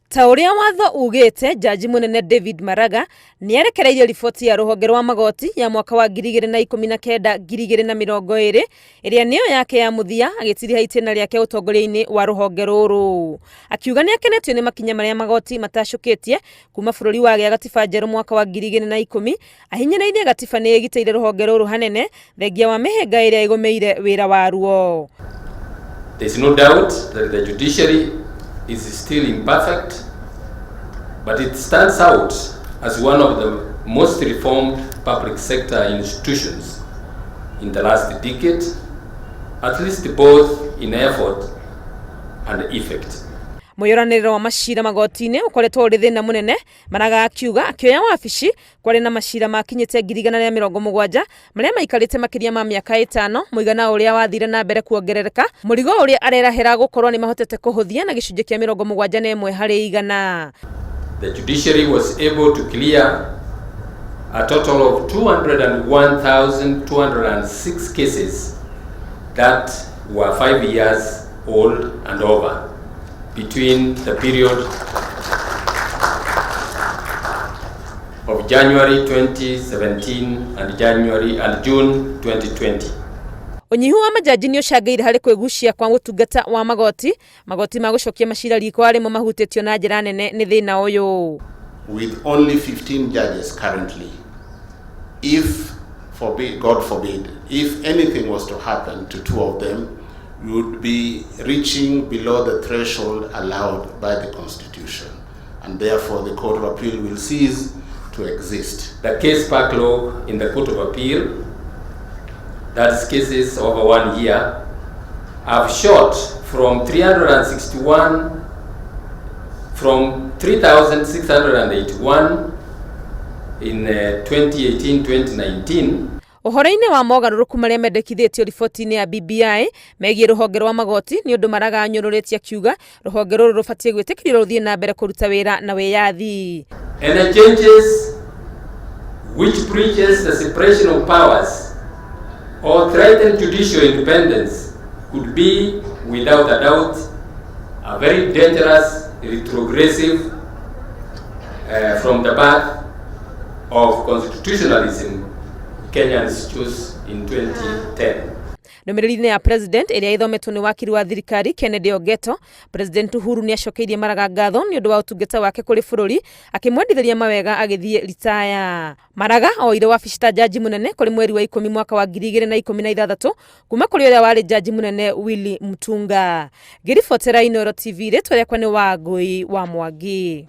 Ta ũrĩa watho ugĩte, Jaji mũnene David Maraga nĩ arekereirie riboti ya rũhonge rwa magoti ya mwaka wa 2019 2020 ĩrĩa nĩyo yake ya mũthia agĩtiriha itĩna rĩake ũtongoria-inĩ wa rũhonge rũrũ. Akiuga nĩ akenetio nĩ makinya marĩa magoti matacũkĩtie kuma bũrũri wagĩa gatiba njerũ mwaka wa 2010. Ahinyĩrĩirie gatiba nĩ ĩgitĩire rũhonge rũrũ hanene thengia wa mĩhĩnga ĩrĩa ĩgũmĩire wĩra waruo. There is no doubt that the judiciary is still imperfect, but it stands out as one of the most reformed public sector institutions in the last decade, at least both in effort and effect. Mũyũranĩrĩro wa macira magoti-inĩ ũkoretwo ũrĩ thĩna mũnene, Maraga akiuga akĩoya wabici kwarĩ na macira makinyĩte 170,000 marĩa maikarĩte makĩria ma mĩaka 5, mũigana ũrĩa wathire na mbere kuongerereka, mũrigo ũrĩa arerahĩra gũkorwo nĩ mahotete kũhũthia na gĩcunjĩ kĩa 71 harĩ igana. The judiciary was able to clear a total of 201,206 cases that were 5 years old and over between the period of January 2017 and January and June 2020. Ũnyihu wa majaji nĩ ũcangĩire harĩ kwĩgucia kwa ũtungata wa magoti. Magoti ma gũcokia macira riko arĩmo mahutĩtio na njĩra nene nĩ thĩna ũyũ. With only 15 judges currently, if, forbid, God forbid, if anything was to happen to two of them, we would be reaching below the threshold allowed by the Constitution, and therefore the Court of Appeal will cease to exist. The case backlog in the Court of Appeal, that's cases over 1 year, have shot from 361, from 3,681 in 2018-2019. Ũhoro-inĩ wa mogarũrũku marĩa mendekithĩtio riboti-inĩ ya BBI megiĩ rũhonge rwa magoti nĩ ũndũ Maraga anyũrũrĩtie akiuga rũhonge rũrũ rũbatiĩ gwĩtĩkĩrio rũthiĩ na mbere kũruta wĩra na wĩyathi. Any changes which breaches the separation of powers or threaten judicial independence could be, without a doubt, a very dangerous retrogressive from the path of constitutionalism Kenyans chose in 2010. Ndũmĩrĩri-inĩ ya President ĩrĩa ĩthometwo nĩ wakiri wa thirikari Kennedy Ogeto, President Uhuru nĩ acokeirie Maraga ngatho nĩ ũndũ wa ũtungata wake kũrĩ bũrũri, akĩmwendithĩria mawega agĩthiĩ ritaya. Maraga oire wabici ta jaji mũnene kũrĩ mweri wa 10 mwaka wa 2016 kuma kũrĩ ũrĩa warĩ jaji mũnene Willy Mutunga. Ngĩribotera Inooro TV, rĩtwa rĩakwa nĩ Wangũi wa Mwangi.